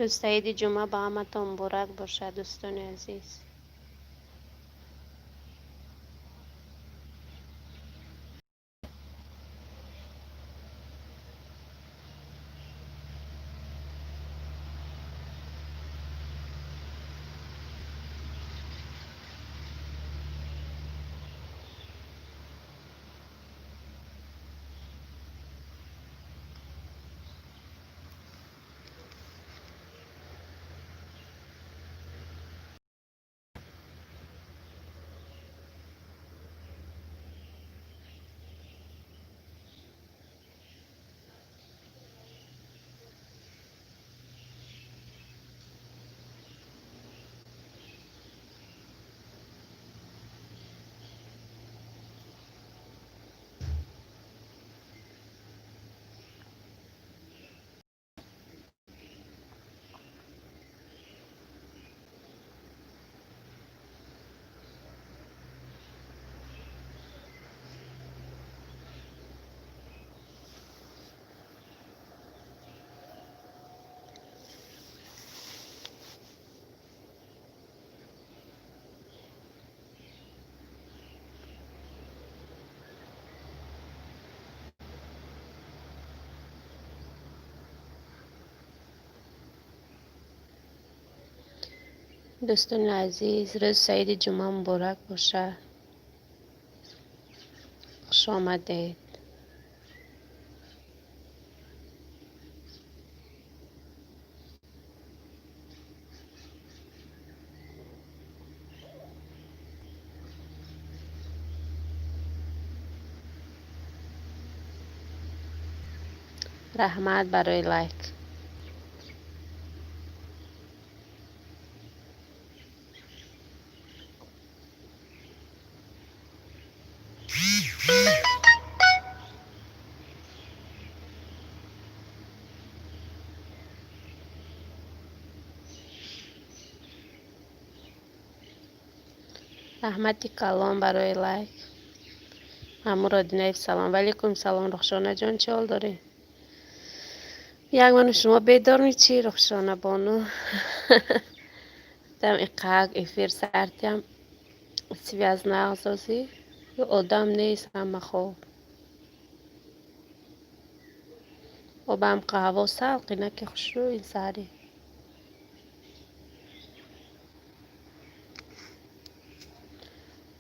Рӯзи саиди ҷумъа ба ҳаматон муборак бошад, дӯстони азиз. Дӯстони азиз, рӯзи саиди ҷумъа муборак бошад. Хуш омадед. Раҳмат барои лайк. Раҳмати калон барои лайк. Мамур Одинаев, салом. Ваалайкум салом, Рухшонаҷон, чӣ ҳол дорӣ? Як ману шумо бедор мечӣ, Рухшона бону? Дам иқак эфир сартиам связь нағзозӣ. Одам нест, ҳама хоб. Обам қаҳво салқина ки хушрӯ ин саҳарӣ.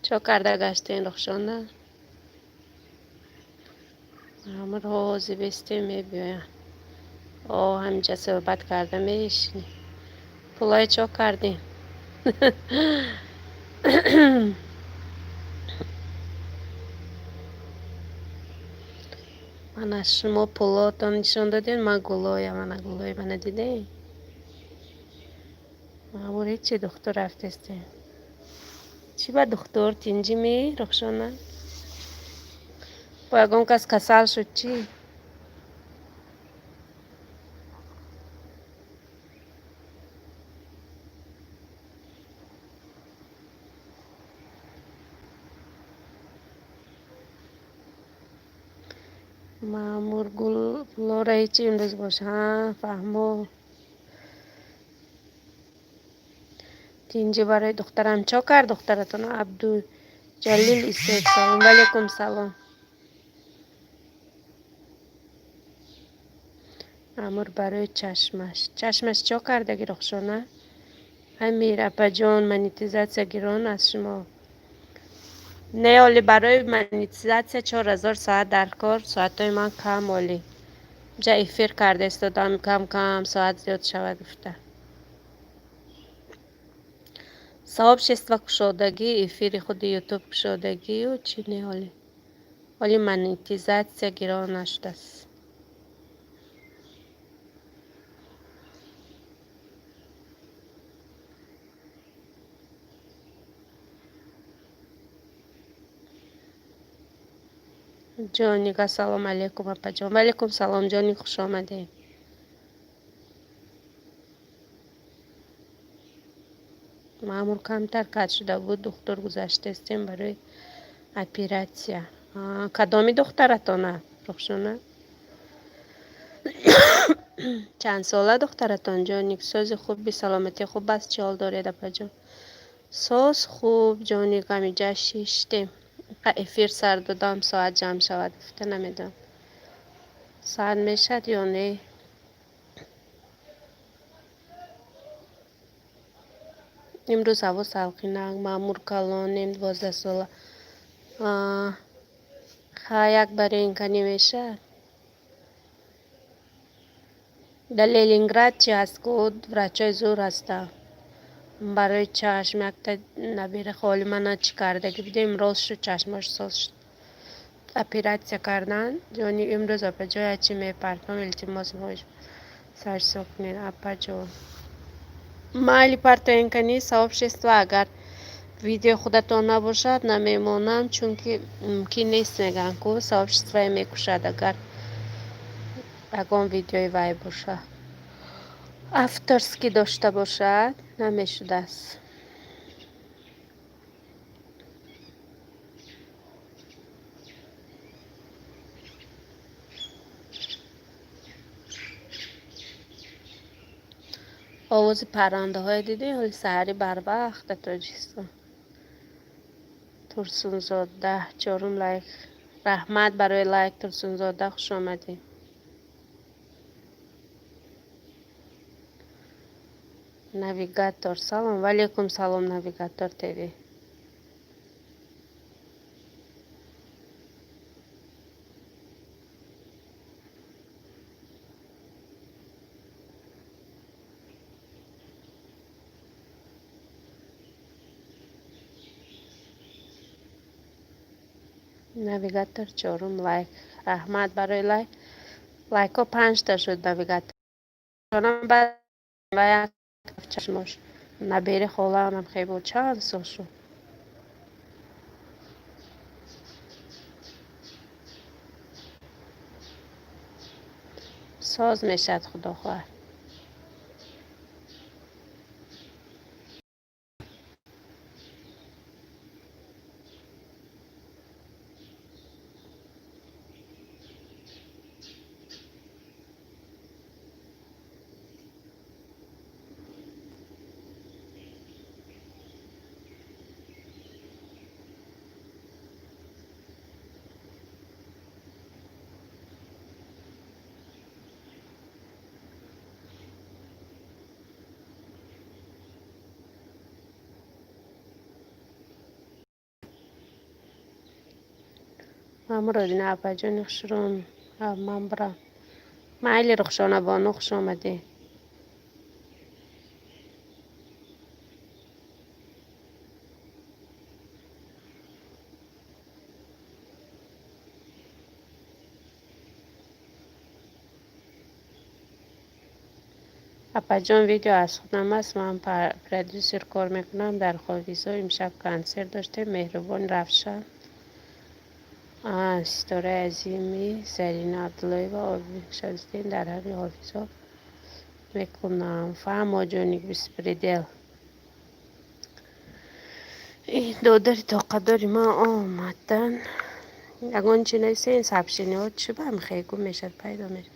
Чо карда гаштен, Рухшона? Мамур ҳози бестем мебиёянд. О, ҳаминҷа суҳбат карда мешинӣ. Пулое чо кардем? Мана шумо пулотон нишон додем, ман гулоя, мана гулои мана дидем? Мамур ҳечи духтур рафтестем. Чӣ ба духтур тинҷӣ ми, Рухшона? Бо ягон кас касал шуд чӣ? Маъмур гул пулора ҳечи имрӯз бош. Ҳа, фаҳмо. Тинҷӣ барои духтарам. Чо кард духтаратон? Абдуҷалил Исоев, салом. Ваалайкум салом. Амур барои чашмаш. Чашмаш чо кардаги, Рухшона? Амир апаҷон, монетизатсия гирон аз шумо. Не, оли барои монетизатсия 4000 соат дар кор, соатҳои ман кам оли. Ҷа эфир карда истодам, кам кам соат зиёд шавад гуфта. Сообщество кушодагӣ, эфири худи ютуб кушодагию чӣ не оли. Оли монетизатсия гирон нашудааст. Ҷоник, ассалому алайкум, апаҷон. Ваалайкум салом, ҷоник, хуш омадед. Маъмур камтар кат шуда буд, духтур гузаштаистем барои оператсия. Кадоми духтаратона, Рухшона? Чанд сола духтаратон, ҷоник? Сози хуби, саломатӣ хуб аст? Чӣ ҳол доред, апаҷон? Соз хуб, ҷоник, ҳамиҷа шиштем. Эфир сар додам, соат ҷамъ шавад гуфта, намедонам, сар мешад ё не. Имрӯз ҳаво салқинак. Маъмур калонем, 12 сола. Ха, як баренка немешад. Дар Ленинград чи ҳаст ку, врачои зур ҳастанд барои чашм. Якта набира холи мана чӣ кардаги будем, рост шуд, чашмош соз шуд, оператсия кардан. Ҷони, имрӯз апаҷо ячи мепартом, илтимос, сарсо кунед, апаҷон. Майли, партоенкани сообщество, агар видеои худатон набошад, намемонам, чунки мумкин нест, мегӯянд ку, сообществое мекушад, агар ягон видеои вай бошад, авторский дошта бошад, намешудааст. Овози паррандаҳое дидем, ҳоли саҳари барвақт дар Тоҷикистон. Турсунзода, чорум лайк. Раҳмат барои лайк, Турсунзода, хуш омадед. Навигатор, салом. Валейкум салом, Навигатор ТВ. Навигатор, чорум лайк. Раҳмат барои лайк. Лайкҳо панҷта шуд, Навигатор. Чашмош набери холаам хебо чанд сол шуд. Соз мешад, худо хоҳад. Мамуродина апаҷони хушрӯм, ман бирам. Майли, Рухшона бону, хуш омадӣ. Апаҷон, видео аз худам аст. Ман продюсер кор мекунам дар Хофизо. Имшаб консерт доштем. Меҳрубон Равшан, ситораи азими Зарина Абдуллоева, Шамсиддин, дар ҳамин Ҳофизо мекунам. Фаҳмо, ҷоник, беспредел. Ин додари тоқатдори ман омадан. Ягон чи нависен, сообщениҳо чӣ ба мехегу мешад, пайдо мешад.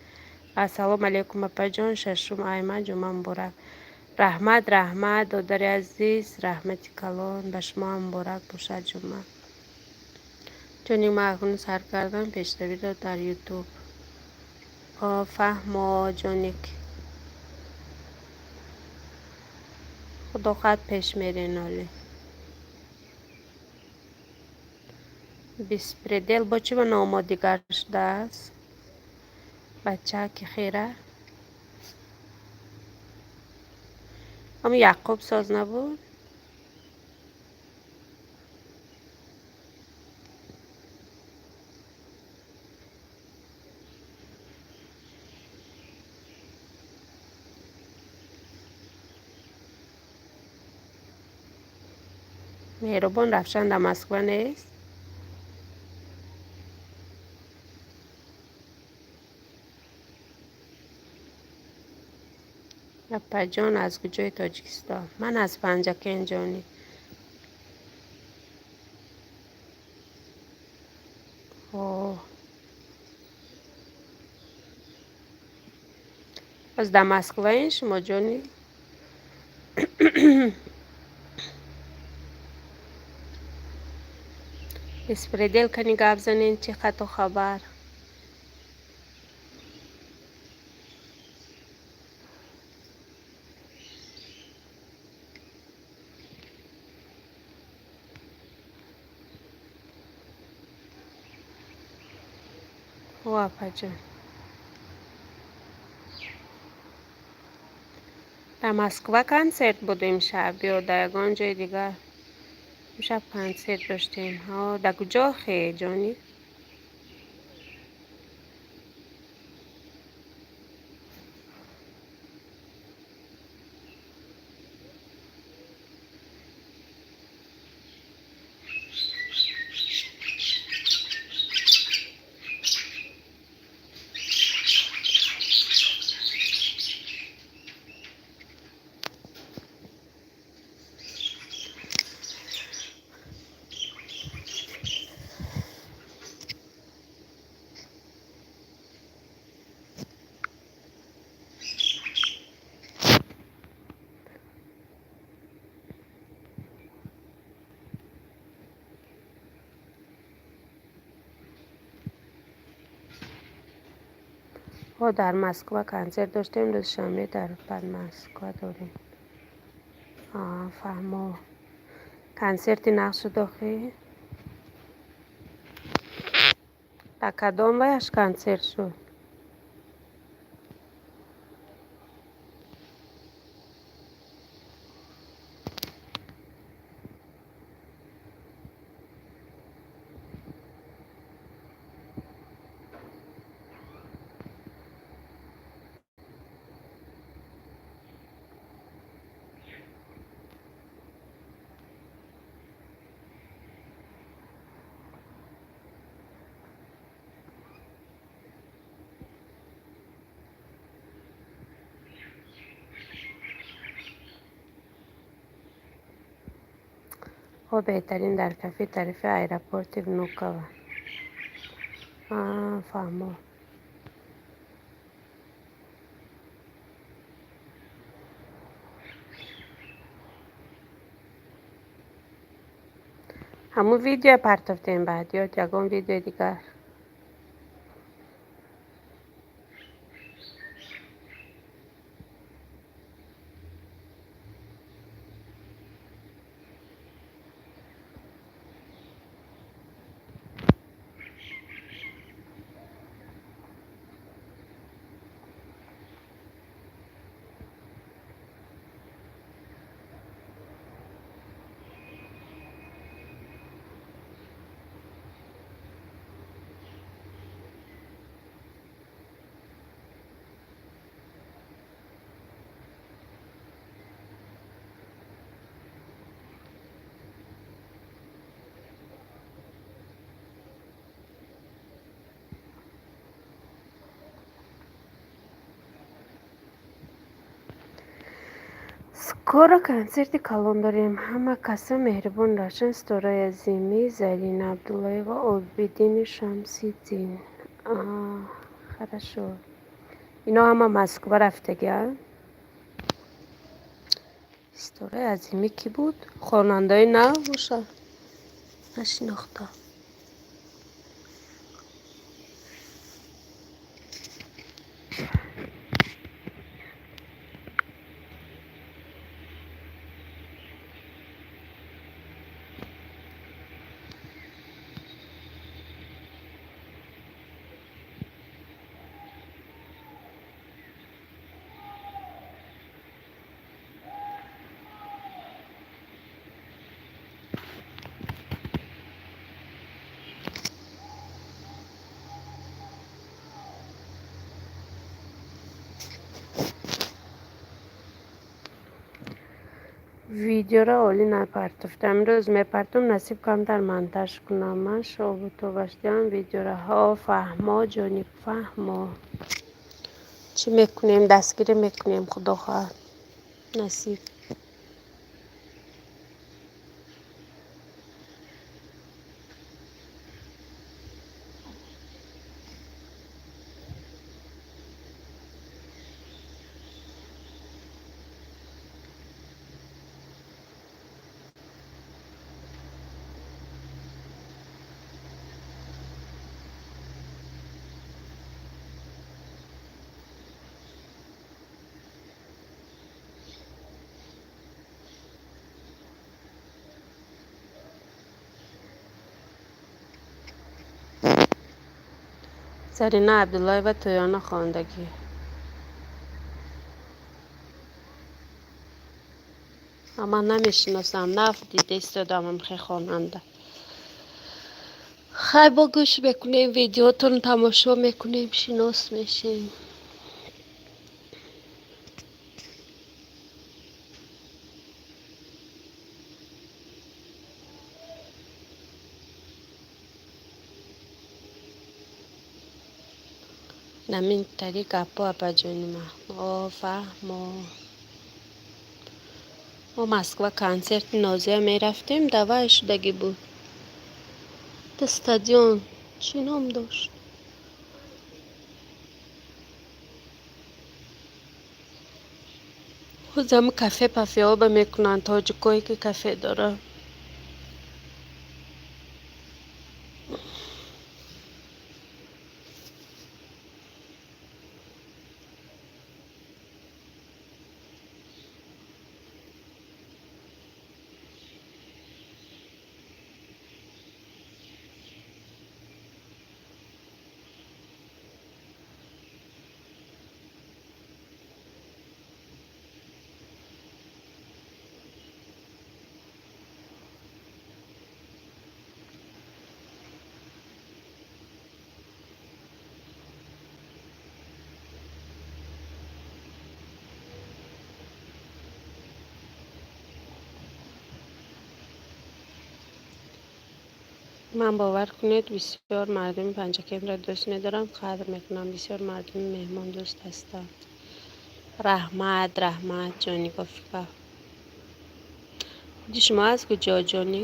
Ассалому алайкум, апаҷон, шашум айман, ҷумъа муборак. Раҳмат, раҳмат, додари азиз, раҳмати калон, ба шумо ҳам муборак бошад ҷумъа. Ҷони, ман акнун сар кардам пешравиро дар Ютуб. Фаҳмо, ҷоник, худо хоҳад, пеш мерен. Олӣ, беспредел бо чӣ ба номо дигар шудааст, бачаки хира? Ҳамн Яъқуб соз набуд? Меҳрубон Равшан дар Москва нест? Апаҷон, аз куҷои Тоҷикистон? Ман аз Панҷакент, ҷонӣ. Аз дар Москваин шумо, ҷони? Беспредел кани гап занен, чӣ хату хабар? О, апаҷон. Дар Москва консерт буд имшаб ё дар ягон ҷои дигар? Имшаб консерт доштем. Дар куҷо хе, ҷонӣ? Дар Москва консерт доштем, рӯзи шанбе дар Москва дорем. Фаҳмо. Консерти нақш шуд охи? Дар кадом ваяш консерт шуд? Беҳтарин дар кафе тарафи аэропорти Внуково. Фаҳмо. Ҳамун видео партофтем баъд ё ягон видеои дигар? Скоро консерти калон дорем. Ҳама каса меҳрибон Равшан, Ситораи Азимӣ, Зарина Абдуллоева, Обидини Шамсиддин. Хорошо. Ино ҳама Москва рафтагиа? Ситораи Азимӣ кӣ буд? Хонандаи нав боша? Нашинохта. Видеоро олӣ напартофтам. Имрӯз мепартом, насиб камтар монтаж кунам. Ман шобу тобаш диҳам видеоро. Ҳо, фаҳмо, ҷони, фаҳмо. Чӣ мекунем? Дастгирӣ мекунем, худо хоҳад. Насиб. Зарина Абдуллоева тӯёна хондагӣ. Ман намешиносам, нав дида истодам ҳамхе хонанда. Хай, бо гӯш мекунем, видеотон тамошо мекунем, шинос мешем. Намин тари гапо, апаҷони ман. О, фаҳмо. Мо Москва консерти Нозия мерафтем, давай шудагӣ буд. Та стадион чӣ ном дошт? Ҳозир кафе пафеҳо ба мекунанд, тоҷикое ки кафе доранд. Ман, бовар кунед, бисёр мардуми Панҷакентро дӯст медорам, қадр мекунам. Бисёр мардуми меҳмондӯст ҳастанд. Раҳмат, раҳмат, ҷони Гофика. Худи шумо аз куҷо, ҷони?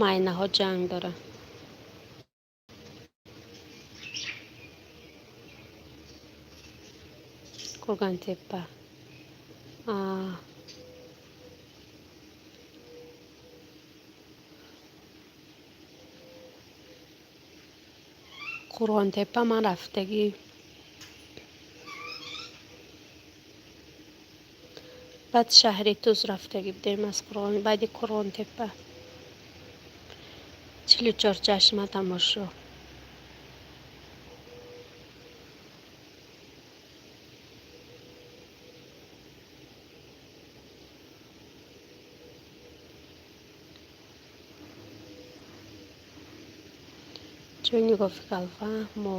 Майнаҳо ҷанг доранд. Қурғонтеппа. Қурғонтеппа ман рафтагӣ. Баъд шаҳри Туз рафтагӣ будем аз Қурғон, баъди Қурғонтеппа. 44 чашма тамошо. Ҷони Гофикал, фаҳмо.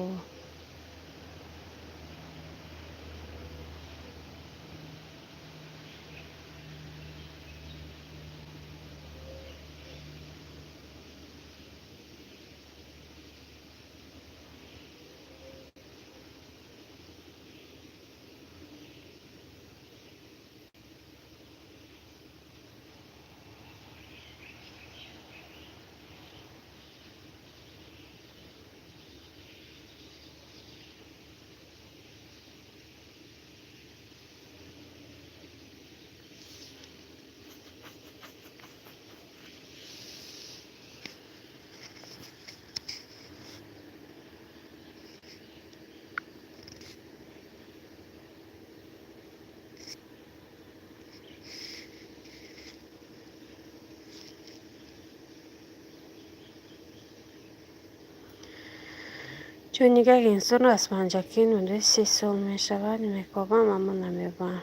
Чун як инсон аз Панҷакент муддати 3 сол мешавад, мекобам, аммо намебам.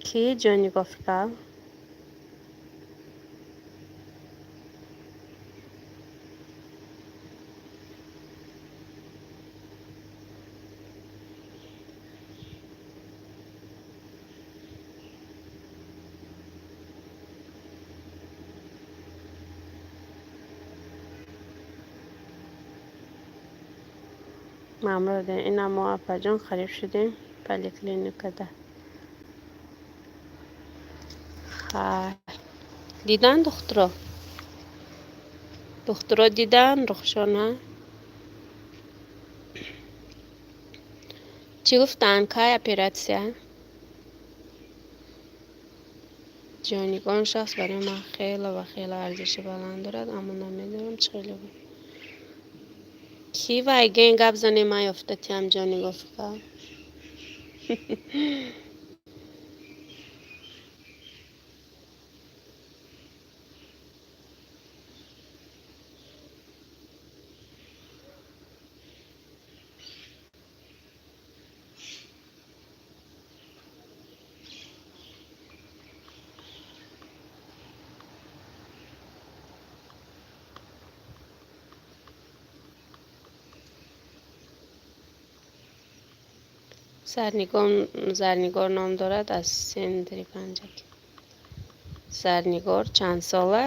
Кӣ, ҷони Гофикал? Мамродем. Ина мо, апаҷон, қариб шудем поликлиникада. Хайр. Дидан духтуро? Духтуро дидан, Рухшона? Чӣ гуфтанд? Кай оператсия? Ҷонигор он шахс барои ман хеле ва хеле арзиши баланд дорад, аммо намедонам чӣ хеле буд. Кӣ вай ген гап занем, ман ёфта тиям Ҷонигор фақат. Зарнигор ном дорад, аз центри Панҷак. Зарнигор чанд сола?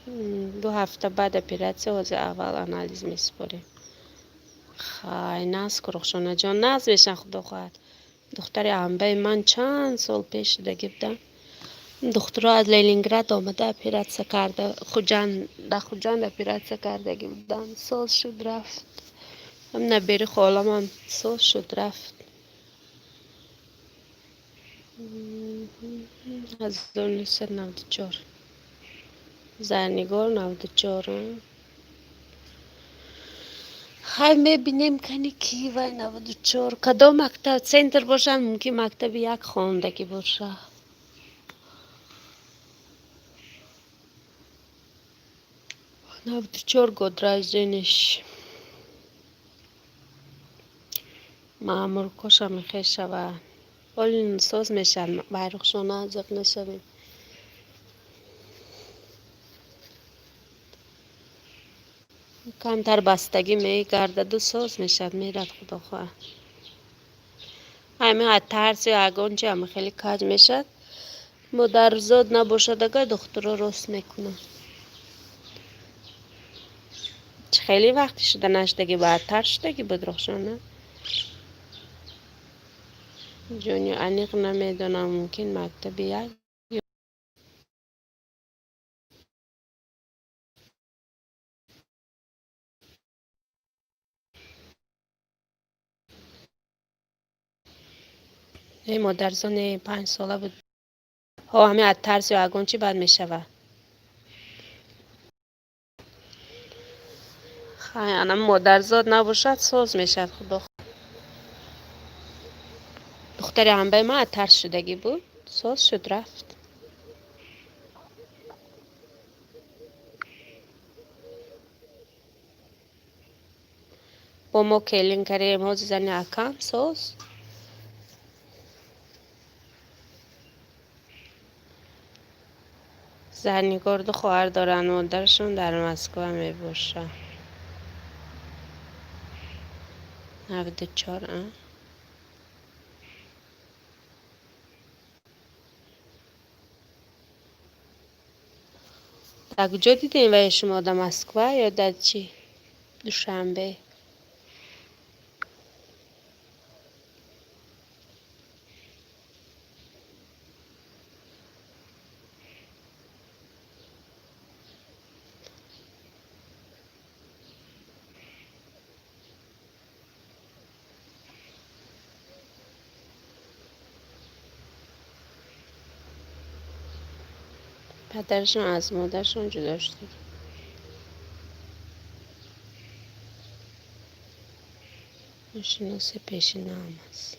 2 ҳафта баъд оператсия, ҳозир аввал анализ месупорем. Хай, нағз ку, Рухшонаҷон, нағз мешан, худо хоҳад. Духтари амбаи ман чанд сол пеш шудагӣ будам. Духтуро аз Ленинград омада оператсия карда, Хуҷанд, дар Хуҷанд оператсия кардагӣ буданд. Соз шуд, рафт. Ҳам набери холамам соз шуд, рафт. 1994. Зарнигор 94. Хай, мебинем, кани ки вай 94. Кадом мактаб? Центр бошад, мумкин мактаби як хондагӣ бошад. 94 год рождения ш. Маъмуркоша мехел шава. Оли соз мешавад, Байрухшона, зиқ нашавем. Камтар бастагӣ мегардаду соз мешавад, мерад, худо хоҳад. Ҳамин аз тарс ё ягон чи ҳама хеле каҷ мешавад. Модарзод набошад агар, духтуро рост мекунад. Чӣ хеле вақти шуда нашудагӣ, баъдтар шудагӣ буд, Рухшона? Ҷони, аниқ намедонам, мумкин мактаби як. Не, модарзод не, 5 сола буд. Ҳо, ҳамин аз тарс ё ягон чи бад мешавад. Хай, ана модарзод набошад, соз мешавад, худо. Духтари амбаи ман аз тарс шудагӣ буд, соз шуд, рафт. Бо мо келин кардем, ҳозир зани акам соз. Зарнигор ду хоҳар доранд, модарашон дар Москва мебошад. 94, а? Дар куҷо дидем вай шумо, дар Москва ё дар чӣ? Душанбе. Падарашон аз модарашон ҷудо шудагӣ. Ношиноси пешинаам аст.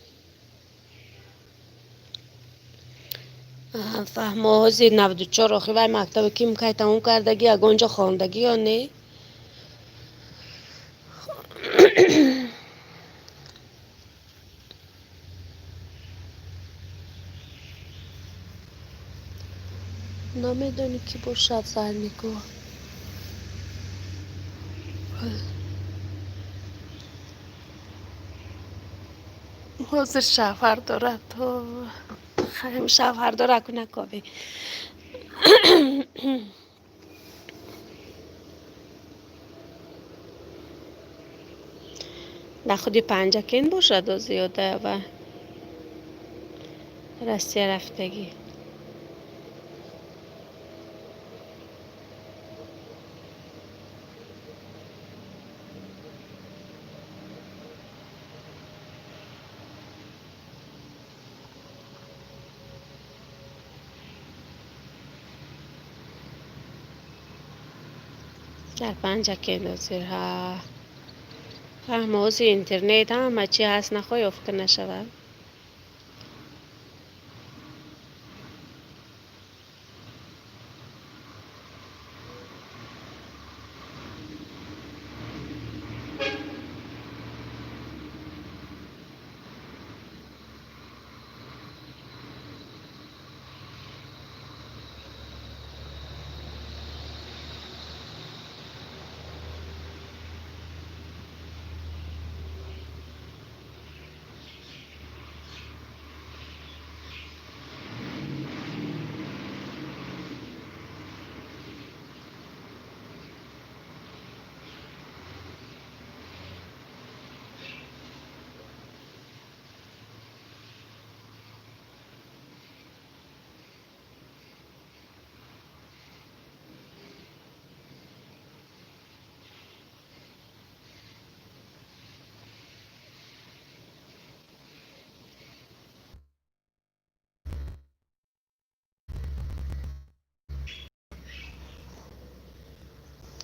Фаҳмо, ҳозир 94, охи вай мактаби ким кай тамом кардагӣ, ягон ҷо хондагӣ ё не? Намедонӣ кӣ бошад Зарнигор? Ҳозир шавҳар дорад. Шавҳар дорад, ку накобӣ. Дар худи Панҷакент бошад ҳозир ё дар Россия рафтагӣ? Дар Панҷакент ҳозир, ҳа. Фаҳмо, ҳозир интернет ҳама чи ҳаст, нахоҳӣ ёфта нашавад.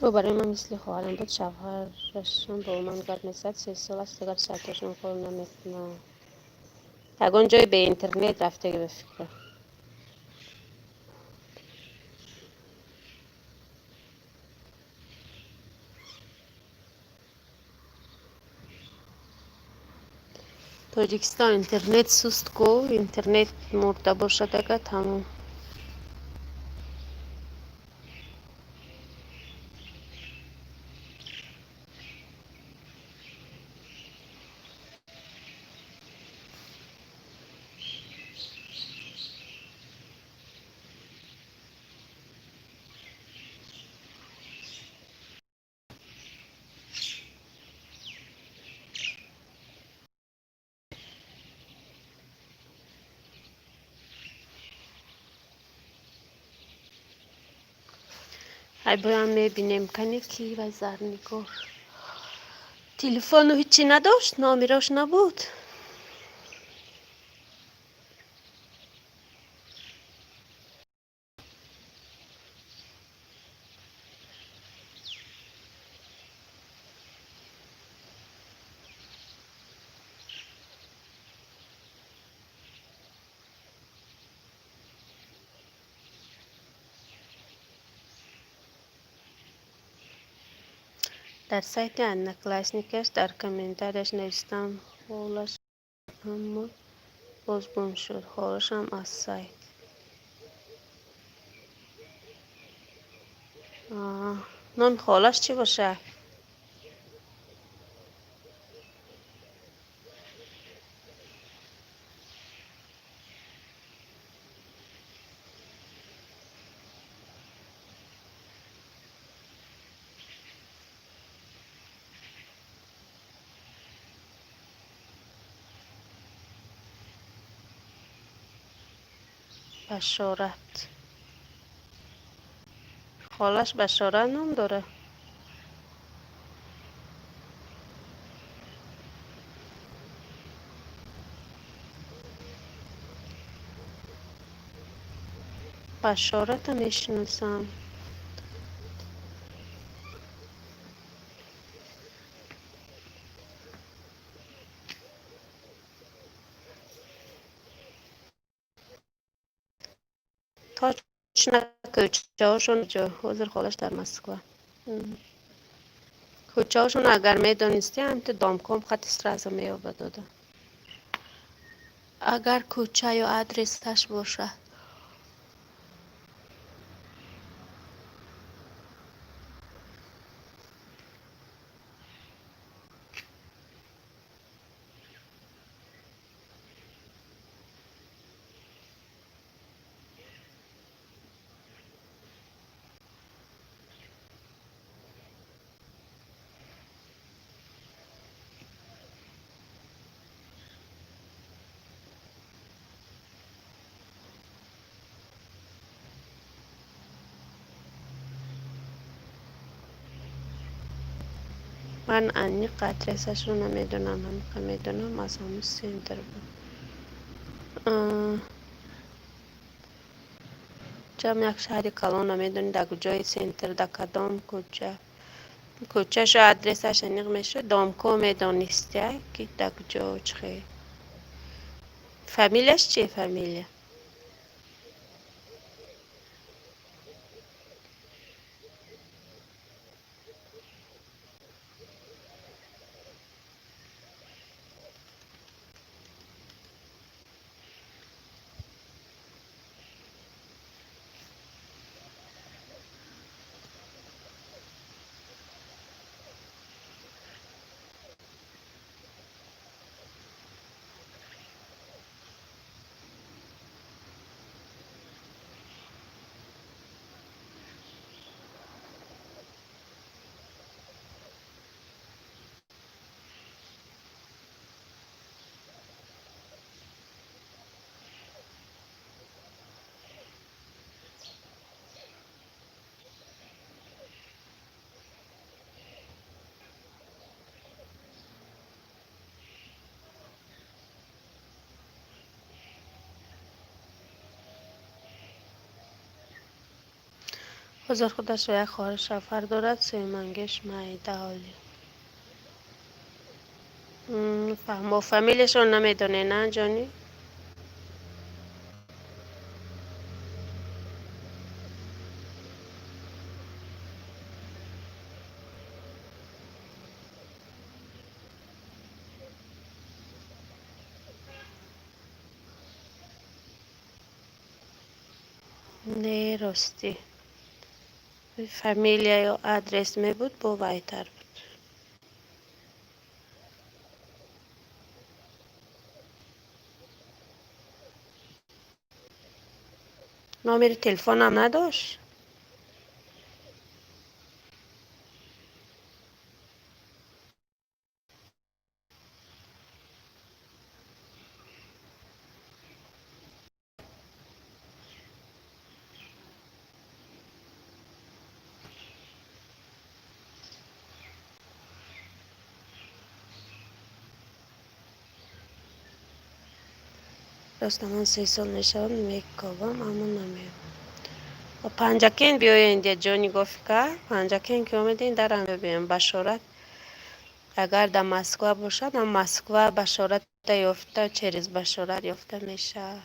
Ӯ барои ман мисли хоҳарам буд. Шавҳарашам бо ман гап мезад. 3 сол аст, дигар сайтошон кор намекунад. Ягон ҷои беинтернет рафтагӣ, ба фикрам. Тоҷикистон интернет суст ку, интернет мурда бошад ага, тамом. Ай, боям мебинем, кане ки вай Зарнигор. Телефону ҳичи надошт, номерош набуд. Дар сайти Одноклассникаш дар комментарияш навистам, холаш, аммо боз гум шуд. Холашам аз сайт. Номи холаш чӣ бошад? Башорат. Холаш Башорат ном дорад? Башората мешиносам. Точно кӯчаҳошон ҷо, ҳозир холаш дар Москва. Кӯчаҳошон агар медонистӣ, ҳамто домком хати сразу меёбад дода. Агар кӯча ё адресаш бошад. Ман аниқ адресашро намедонам, ҳамиқа медонам, аз ҳамун центр буд. Ҷам як шаҳри калон, намедонӣ дар куҷои центр, дар кадом кӯча. Кӯчашу адресаш аниқ мешуд, домко медонистия, ки дар куҷо чихе. Фамилияш чи, фамилия? Ҳозир худаш ва як хоҳари шавҳар дорад, сеюмангеш майда ҳоли. Фаҳмо, фамилияшон намедонед, на, ҷонӣ? Не, ростӣ. Фамилия ё адрес мебуд, бо вайтар буд. Номери телефонам надошт? Рост, ман 3 сол мешавам, мекобам, аммо намеёбам. Панҷакен биёед, ҷони гофика. Панҷакен ки омедин, дарам мебиём. Башорат агар дар Москва бошад, ам Москва башората ёфта, через башорат ёфта мешавад.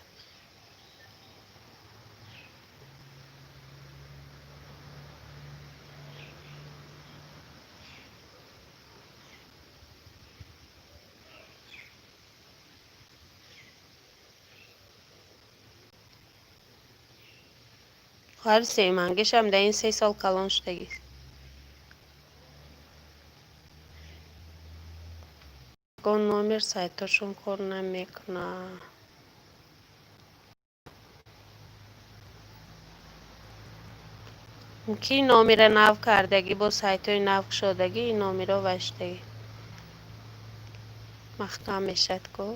Хоҳари сеюмангешам дар ин 3 сол калон шудагист. Ягон номер сайтошон кор намекунад. Ки номера нав кардагӣ, бо сайтҳои нав кушодагӣ, ин номеро вай шудагӣ. Маҳкам мешавад ку.